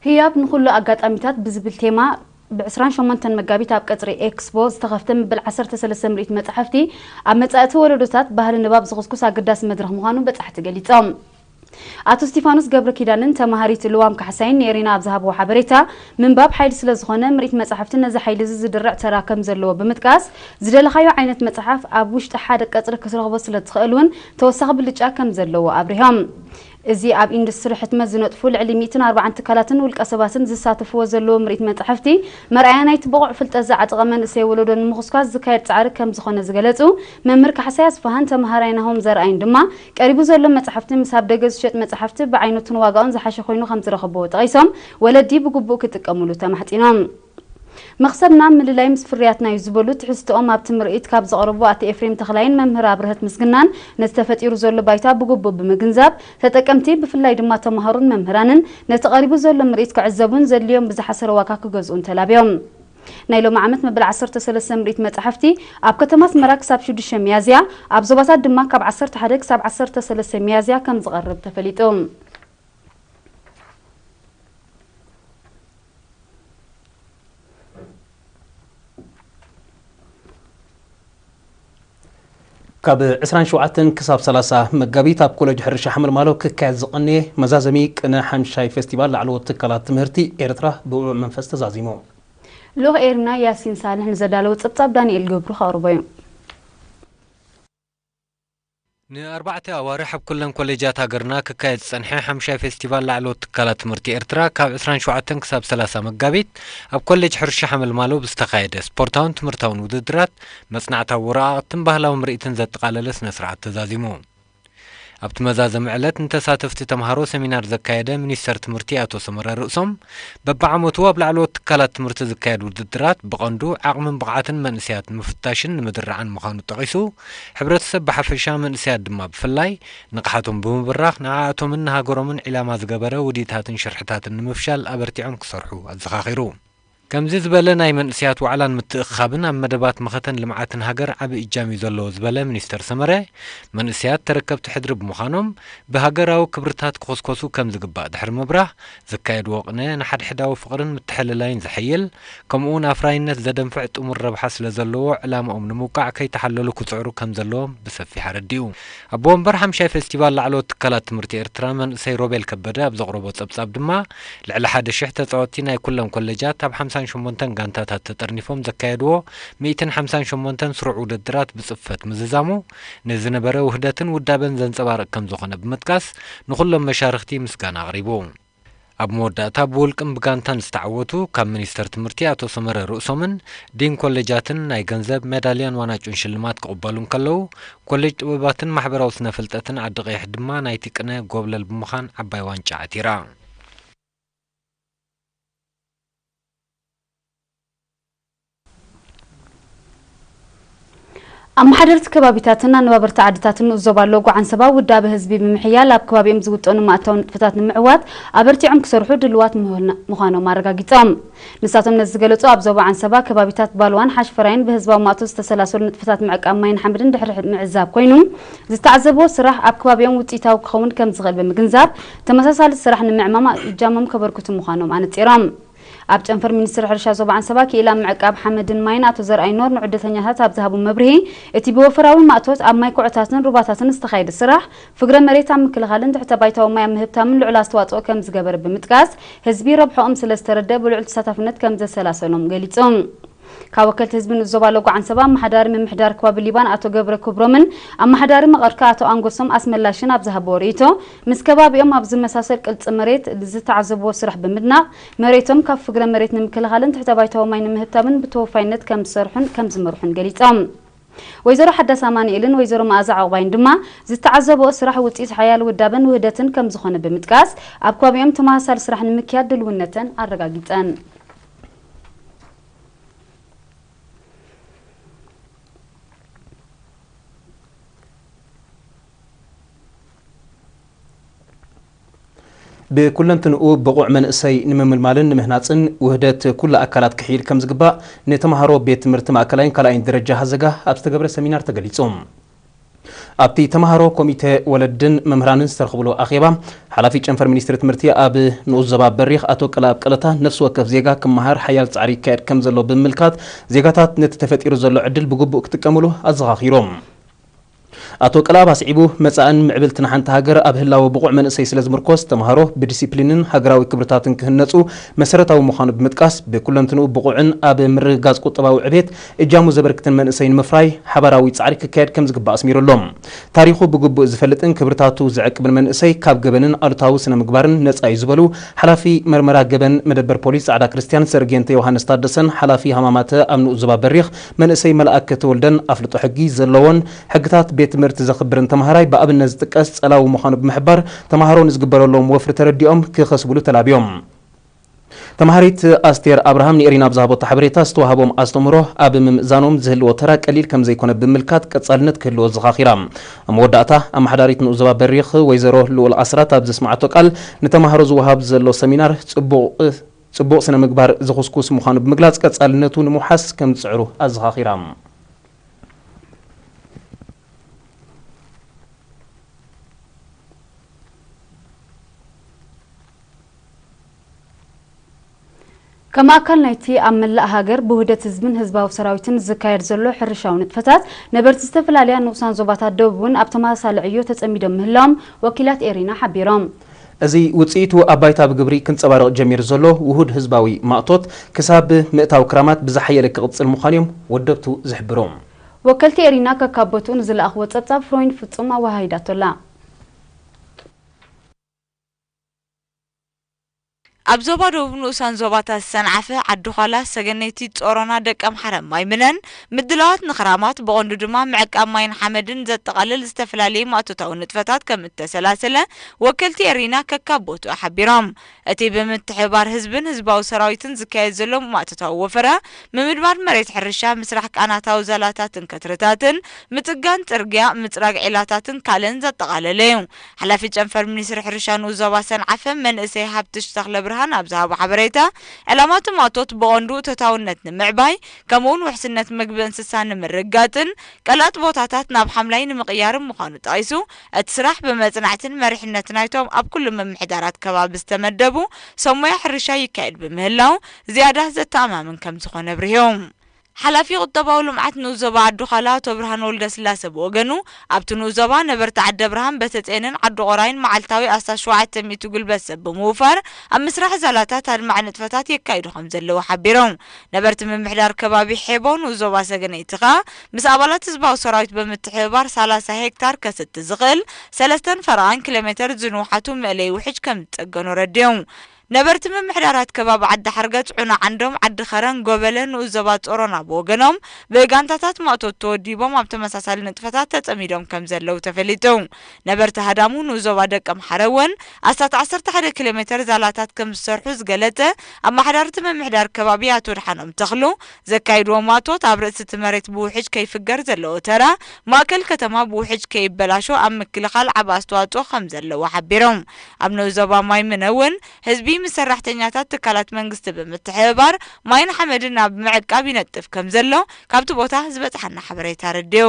ህያብ ንኹሉ ኣጋጣሚታት ብዝብል ቴማ፣ ብ ዕስራን ሸሞንተን መጋቢት ኣብ ቀጽሪ ኤክስፖ ዝተኸፍተ መበል ዓሰርተ ሰለስተ ምርኢት መጻሕፍቲ፣ ኣብ መጻእቲ ወለዶታት ባህሊ ንባብ ዝኹስኩስ ኣገዳሲ መድረኽ ምዃኑ በጻሕቲ ገሊጾም። ኣቶ እስቲፋኖስ ገብረ ኪዳንን ተማሃሪት ልዋም ካሕሳይን ንኤሪና ኣብ ዝሃብዎ ሓበሬታ፣ ምንባብ ሓይሊ ስለ ዝኾነ፣ ምርኢት መጻሕፍቲ ነዚ ሓይሊ እዚ ዝድርዕ ተራ ከም ዘለዎ ብምጥቃስ፣ ዝደለኻዮ ዓይነት መጽሓፍ ኣብ ውሽጢ ሓደ ቀጽሪ ክትረኽቦ ስለ ትኽእል እውን ተወሳኺ ብልጫ ከም ዘለዎ ኣብሪሆም። እዚ ኣብ ኢንዱስትሪ ሕትመት ዝነጥፉ ልዕሊ ሚእትን ኣርባዓን ትካላትን ውልቀ ሰባትን ዝሳተፍዎ ዘለዉ ምርኢት መጻሕፍቲ፣ መርኣያ ናይቲ ብቑዕ ፍልጠት ዝዓጠቐ መንእሰይ ወለዶ ንምኹስኳስ ዝካየድ ጻዕሪ ከም ዝኾነ ዝገለጹ መምህር ካሕሳይ ኣስፋሃን ተመሃራይ ናሆም ዘርኣይን ድማ፣ ቀሪቡ ዘሎ መጻሕፍቲ ምስ ኣብ ደገ ዝሸጥ መጻሕፍቲ ብዓይነቱን ዋጋኡን ዝሓሸ ኮይኑ ከም ዝረኸብዎ ጠቒሶም፣ ወለዲ ብግቡእ ክጥቀሙሉ ተማሕጺኖም። መኽሰብና ምልላይ ምስ ፍርያትና እዩ ዝበሉ ትሕዝትኦም ኣብቲ ምርኢት ካብ ዘቕረቡ ኣቶ ኤፍሬም ተኽላይን መምህር ኣብርሀት ምስግናን፣ ነቲ ተፈጢሩ ዘሎ ባይታ ብግቡእ ብምግንዛብ፣ ተጠቀምቲ ብፍላይ ድማ ተምሃሮን መምህራንን ነቲ ቀሪቡ ዘሎ ምርኢት ክዕዘቡን ዘድልዮም ብዝሓሰረ ዋጋ ክገዝኡን ተላብዮም። ናይ ሎሚ ዓመት መበል ዓሰርተ ሰለስተ ምርኢት መጻሕፍቲ ኣብ ከተማ ኣስመራ ክሳብ ሽዱሽተ ሚያዝያ፣ ኣብ ዞባታት ድማ ካብ ዓሰርተ ሓደ ክሳብ ዓሰርተ ሰለስተ ሚያዝያ ከም ዝቐርብ ተፈሊጡ። ካብ ዕስራን ሸውዓተን ክሳብ ሰላሳ መጋቢት ኣብ ኮሌጅ ሕርሻ ሓመልማሎ ክካየድ ዝቐነየ መዛዘሚ ቅነ ሓምሻይ ፌስቲቫል ላዕለዎት ትካላት ትምህርቲ ኤርትራ ብውዑዕ መንፈስ ተዛዚሙ። ልኡኽ ኤርና ያሲን ሳልሕ ንዘዳለዎ ጸብጻብ ዳንኤል ገብሩ ከቕርቦ እዩ። ንኣርባዕተ ኣዋርሕ ኣብ ኩለን ኮሌጃት ሃገርና ክካየድ ዝጸንሐ ሓምሻይ ፌስቲቫል ላዕለዎት ትካላት ትምህርቲ ኤርትራ፣ ካብ ዕስራን ሸውዓተን ክሳብ ሰላሳ መጋቢት ኣብ ኮሌጅ ሕርሻ ሓመልማሎ ብዝተኻየደ ስፖርታውን ትምህርታውን ውድድራት፣ መጽናዕታዊ ወረቓቕትን ባህላዊ ምርኢትን ዘጠቓለለ ስነ ስርዓት ተዛዚሙ። ኣብቲ መዛዘሚ ዕለት ንተሳተፍቲ ተምሃሮ ሰሚናር ዘካየደ ሚኒስተር ትምህርቲ ኣቶ ሰመረ ርእሶም፣ በብዓመቱ ኣብ ላዕለዎት ትካላት ትምህርቲ ዝካየድ ውድድራት ብቐንዱ ዓቕምን ብቕዓትን መንእሰያት ንምፍታሽን ንምድርዓን ምዃኑ ጠቒሱ፣ ሕብረተሰብ ብሓፈሻ መንእሰያት ድማ ብፍላይ ንቕሓቶም ብምብራኽ ንዓኣቶምን ንሃገሮምን ዒላማ ዝገበረ ውዲታትን ሽርሕታትን ንምፍሻል ኣበርቲዖም ክሰርሑ ኣዘኻኺሩ። ከምዚ ዝበለ ናይ መንእሰያት ዋዕላን ምትእኽኻብን ኣብ መደባት መኸተን ልምዓትን ሃገር ዓቢ እጃም እዩ ዘለዎ ዝበለ ሚኒስተር ሰመረ፣ መንእሰያት ተረከብቲ ሕድሪ ብምዃኖም ብሃገራዊ ክብርታት ክኹስኮሱ ከም ዝግባእ ድሕሪ ምብራህ፣ ዘካየድዎ ቅነ ንሓድሕዳዊ ፍቕርን ምትሕልላይን ዘሐይል፣ ከምኡውን ኣፍራይነት ዘደንፍዕ ጥሙር ረብሓ ስለ ዘለዎ፣ ዕላማኦም ንምውቃዕ ከይተሓለሉ ክጽዕሩ ከም ዘለዎም ብሰፊሕ ኣረዲኡ። ኣቦ ወንበር ሓምሻይ ፌስቲቫል ላዕለዎት ትካላት ትምህርቲ ኤርትራ መንእሰይ ሮቤል ከበደ ኣብ ዘቕረቦ ጸብጻብ ድማ፣ ልዕሊ ሓደ ሽሕ ተጻወትቲ ናይ ኩለን ኮሌጃት ኣብ ሓምሳን ሸሞንተን ጋንታታት ተጠርኒፎም ዘካየድዎ ሚእትን ሓምሳን ሸሞንተን ስሩዕ ውድድራት ብጽፈት ምዝዛሙ፣ ንዝነበረ ውህደትን ውዳበን ዘንጸባርቕ ከም ዝኾነ ብምጥቃስ፣ ንኹሎም መሻርኽቲ ምስጋና ኣቕሪቡ። ኣብ መወዳእታ ብውልቅን ብጋንታን ዝተዓወቱ ካብ ሚኒስተር ትምህርቲ ኣቶ ሰመረ ርእሶምን ዲን ኮሌጃትን ናይ ገንዘብ ሜዳልያን ዋንጫን ሽልማት ክቕበሉ እንከለዉ፣ ኮሌጅ ጥበባትን ማሕበራዊ ስነ ፍልጠትን ዓዲ ቀይሕ ድማ ናይቲ ቅነ ጎብለል ብምዃን ዓባይ ዋንጫ ዓቲራ። ኣመሓደርቲ ከባቢታትን ኣነባበርቲ ዓድታትን ንኡስ ዞባ ሎጎ ዓንሰባ ውዳበ ህዝቢ ብምሕያል ኣብ ከባቢኦም ዝውጠኑ ማእታዊ ንጥፈታት ንምዕዋት ኣበርቲዖም ክሰርሑ ድልዋት ምዃኖም ኣረጋጊጾም። ንሳቶም ነዚ ዝገለጹ ኣብ ዞባ ዓንሰባ ከባቢታት ባልዋን ሓሽፈራይን ብህዝባዊ ማእቶ ዝተሰላሰሉ ንጥፈታት ምዕቃብ ማይን ሓመድን ድሕሪ ምዕዛብ ኮይኑ፣ ዝተዓዘብዎ ስራሕ ኣብ ከባቢኦም ውጽኢታዊ ክኸውን ከም ዝኽእል ብምግንዛብ፣ ተመሳሳሊ ስራሕ ንምዕማም እጃሞም ከበርክቱ ምዃኖም ኣነጺሮም። ኣብ ጨንፈር ሚኒስትሪ ሕርሻ ዞባ ዓንሰባ ክኢላ ምዕቃብ ሓመድን ማይን ኣቶ ዘርኣይ ኖር ንዑደተኛታት ኣብ ዝሃቡ መብርሂ፣ እቲ ብወፈራዊ ማእቶት ኣብ ማይ ኩዕታትን ሩባታትን ዝተኻየደ ስራሕ፣ ፍግረ መሬት ኣብ ምክልኻልን ትሕተ ባይታዊ ማይ ኣብ ምህብታምን ልዑል ኣስተዋጽኦ ከም ዝገበረ ብምጥቃስ፣ ህዝቢ ረብሕኦም ስለ ዝተረደ ብልዑል ተሳታፍነት ከም ዘሰላሰሎም ገሊጹ። ካብ ወከልቲ ህዝቢ ንኡስ ዞባ ሎጎ ዓንሰባ ኣመሓዳሪ ምምሕዳር ከባቢ ሊባን ኣቶ ገብረ ክብሮምን ኣመሓዳሪ መቐርካ ኣቶ ኣንጎሶም ኣስመላሽን ኣብ ዝሃብዎ ርእይቶ፣ ምስ ከባቢኦም ኣብ ዝመሳሰል ቅልፂ መሬት ዝተዓዘብዎ ስራሕ ብምድናቕ፣ መሬቶም ካብ ፍግረ መሬት ንምክልኻልን ትሕተ ባይታዊ ማይ ንምህብታምን ብተወፋይነት ከም ዝሰርሑን ከም ዝመርሑን ገሊፆም። ወይዘሮ ሓዳስ ኣማኑኤልን ወይዘሮ መኣዛ ዕቑባይን ድማ ዝተዓዘብኦ ስራሕ ውፅኢት ሓያል ውዳበን ውህደትን ከም ዝኾነ ብምጥቃስ፣ ኣብ ከባቢኦም ተመሳሳሊ ስራሕ ንምክያድ ድልውነተን ኣረጋጊፀን። ብኩለንትንኡ ብቑዕ መንእሰይ ንምምልማልን ንምህናፅን ውህደት ኩሉ ኣካላት ክሕይል ከም ዝግባእ ንተምሃሮ ቤት ትምህርቲ ማእከላይን ካልኣይን ደረጃ ሃዘጋ ኣብ ዝተገብረ ሰሚናር ተገሊጹ። ኣብቲ ተምሃሮ፣ ኮሚተ ወለድን መምህራንን ዝተረኽብሉ ኣኼባ፣ ሓላፊ ጨንፈር ሚኒስትሪ ትምህርቲ ኣብ ንኡስ ዞባ በሪኽ ኣቶ ቀለኣብ ቀለታ፣ ነፍሲ ወከፍ ዜጋ ክመሃር ሓያል ጻዕሪ ይካየድ ከም ዘሎ ብምምልካት፣ ዜጋታት ነቲ ተፈጢሩ ዘሎ ዕድል ብግቡእ ክጥቀምሉ ኣዘኻኺሮም። ኣቶ ቀለኣብ ኣስዒቡ፣ መጻእን ምዕብልትን ሓንቲ ሃገር ኣብ ህላወ ብቑዕ መንእሰይ ስለ ዝምርኮስ፣ ተምሃሮ ብዲሲፕሊንን ሃገራዊ ክብርታትን ክህነጹ መሰረታዊ ምዃኑ ብምጥቃስ፣ ብኩለንትንኡ ብቑዕን ኣብ ምርግጋጽ ቁጠባዊ ዕቤት እጃሙ ዘበርክትን መንእሰይ ንምፍራይ ሓባራዊ ጻዕሪ ክካየድ ከም ዝግባእ ኣስሚሩ ኣሎ። ታሪኹ ብግቡእ ዝፈልጥን ክብርታቱ ዝዕቅብን መንእሰይ ካብ ገበንን ኣሉታዊ ስነ ምግባርን ነጻ እዩ ዝበሉ ሓላፊ መርመራ ገበን መደበር ፖሊስ ጻዕዳ ክርስቲያን ሰርጌንተ ዮሃንስ ታደሰን ሓላፊ ሃማማተ ኣብ ንኡስ ዞባ በሪኽ መንእሰይ መልኣከ ተወልደን ኣፍልጦ ሕጊ ዘለዎን ሕግታት ቤት ትምህርቲ ዘኽብርን ተምሃራይ ብኣብነት ዝጥቀስ ጸላዊ ምዃኑ ብምሕባር፣ ተምሃሮ ንዝግበረሎም ወፍሪ ተረዲኦም ክኸስብሉ ተላብዮም። ተምሃሪት ኣስቴር ኣብርሃም ንኤሪና ኣብ ዝሃበቶ ሓበሬታ፣ ዝተዋህቦም ኣስተምህሮ ኣብ ምምእዛኖም ዝህልዎ ተራ ቀሊል ከም ዘይኮነ ብምልካት፣ ቀጻልነት ክህልዎ ዘኻኺራ። ኣብ መወዳእታ፣ ኣመሓዳሪት ንኡስ ዞባ በሪኽ ወይዘሮ ልኡል ኣስራት ኣብ ዘስምዓቶ ቃል፣ ንተምሃሮ ዝወሃብ ዘሎ ሰሚናር ጽቡቕ፣ ጽቡቕ ስነ ምግባር ዝኹስኩስ ምዃኑ ብምግላጽ፣ ቀጻልነቱ ንምውሓስ ከም ዝጽዕሩ ኣዘኻኺራ። ከም ኣካል ናይቲ ኣብ መላእ ሃገር ብውህደት ህዝብን ህዝባዊ ሰራዊትን ዝካየድ ዘሎ ሕርሻዊ ንጥፈታት፣ ነበርቲ ዝተፈላለያ ንኡሳን ዞባታት ደቡብ እውን ኣብ ተመሳሳሊ ዕዮ ተጸሚዶም ምህላዎም ወኪላት ኤሪና ሓቢሮም። እዚ ውጽኢቱ ኣብ ባይታ ብግብሪ ክንጸባረቕ ጀሚሩ ዘሎ ውሁድ ህዝባዊ ማእቶት፣ ክሳብ ምእታው ክራማት ብዝሓየለ ክቕጽል ምዃኑ እዮም ወደብቱ ዝሕብሩ። ወከልቲ ኤሪና ከካብ ቦትኡ ንዝለኣኽዎ ጸብጻብ ፍሮይን ፍጹም ኣወሃሂዳቶ ኣላ። ኣብ ዞባ ደቡብ ንኡሳን ዞባታት ሰንዓፈ፣ ዓዲ ዃላ፣ ሰገነይቲ፣ ጾሮና፣ ደቀምሓረ፣ ማይ ምነን ምድላዋት ንኽራማት፣ ብቐንዱ ድማ ምዕቃብ ማይን ሓመድን ዘጠቓልል ዝተፈላለየ ማእቶታዊ ንጥፈታት ከም እተሰላሰለ ወከልቲ ኤሪና ከካብ ቦትኡ ሓቢሮም። እቲ ብምትሕብባር ህዝብን ህዝባዊ ሰራዊትን ዝካየድ ዘሎ ማእቶታዊ ወፈራ፣ ምምድባር መሬት ሕርሻ፣ ምስራሕ ቃናታዊ ዛላታትን ከትርታትን፣ ምጽጋን ጽርግያ፣ ምጽራግ ዒላታትን ካልእን ዘጠቓለለ እዩ። ሓላፊ ጨንፈር ሚኒስትሪ ሕርሻ ንኡስ ዞባ ሰንዓፈ መንእሰይ ሃብትሽ ተኽለብርሃን ኣብ ዝሃቦ ሓበሬታ፣ ዕላማ እቲ ማእቶት ብቐንዱ እቶታውነት ንምዕባይ፣ ከምኡውን ውሕስነት ምግቢ እንስሳ ንምርግጋጽን ቀላጥ ቦታታት ናብ ሓምላይ ንምቕያርን ምዃኑ ጠቒሱ፣ እቲ ስራሕ ብመጽናዕትን መሪሕነት ናይቶም ኣብ ኩሉ ምምሕዳራት ከባቢ ዝተመደቡ ሰብ ሞያ ሕርሻ ይካየድ ብምህላው፣ ዝያዳ ዘተኣማምን ከም ዝኾነ ኣብሪሁ። ሓላፊ ቁጠባዊ ልምዓት ንኡስ ዞባ ዓዲ ዃላ ኣቶ ብርሃን ወልደስላሰ ብወገኑ፣ ኣብቲ ንኡስ ዞባ ነበርቲ ዓዲ ብርሃን፣ በተጼንን ዓዲ ቆራይን መዓልታዊ ኣስታት ሸውዓተ ሚእቲ ጉልበት ሰብ ብምውፋር፣ ኣብ ምስራሕ ዛላታት ኣድማዒ ንጥፈታት የካይዱ ከም ዘለዉ ሓቢሮም። ነበርቲ ምምሕዳር ከባቢ ሔቦ ንኡስ ዞባ ሰገነይቲ ከኣ፣ ምስ ኣባላት ህዝባዊ ሰራዊት ብምትሕብባር፣ ሰላሳ ሄክታር ከስቲ ዝኽእል ሰለስተን ፈረቓን ኪሎ ሜተር ዝንውሓቱ መእለዪ ውሕጅ ከም ዝጸገኑ ኣረዲኦም። ነበርቲ ምምሕዳራት ከባቢ ዓዲ ሓርገጽ፣ ዑና ዓንዶም፣ ዓዲ ኸረን፣ ጎበለ፣ ንኡስ ዞባ ጾሮና ብወገኖም፣ ብጋንታታት ማእቶት ተወዲቦም ኣብ ተመሳሳሊ ንጥፈታት ተጸሚዶም ከም ዘለዉ ተፈሊጡ። ነበርቲ ሃዳሙ ንኡስ ዞባ ደቀምሓረ እውን ኣስታት ዓሰርተ ሓደ ኪሎ ሜተር ዛላታት ከም ዝሰርሑ ዝገለጸ ኣመሓዳሪ እቲ ምምሕዳር ከባቢ ኣቶ ድሓኖም ተኽሉ፣ ዘካይድዎ ማእቶት ኣብ ርእሲ እቲ መሬት ብውሕጅ ከይፍገር ዘለዎ ተራ፣ ማእከል ከተማ ብውሕጅ ከይበላሾ ኣብ ምክልኻል ዓቢ ኣስተዋጽኦ ከም ዘለዎ ሓቢሮም። ኣብ ንኡስ ዞባ ማይ ምነ እውን ህዝቢ ምስ ሰራሕተኛታት ትካላት መንግስቲ ብምትሕብባር ማይን ሓመድን ኣብ ምዕቃብ ይነጥፍ ከም ዘሎ ካብቲ ቦታ ዝበጽሓና ሓበሬታ ኣረዲኡ።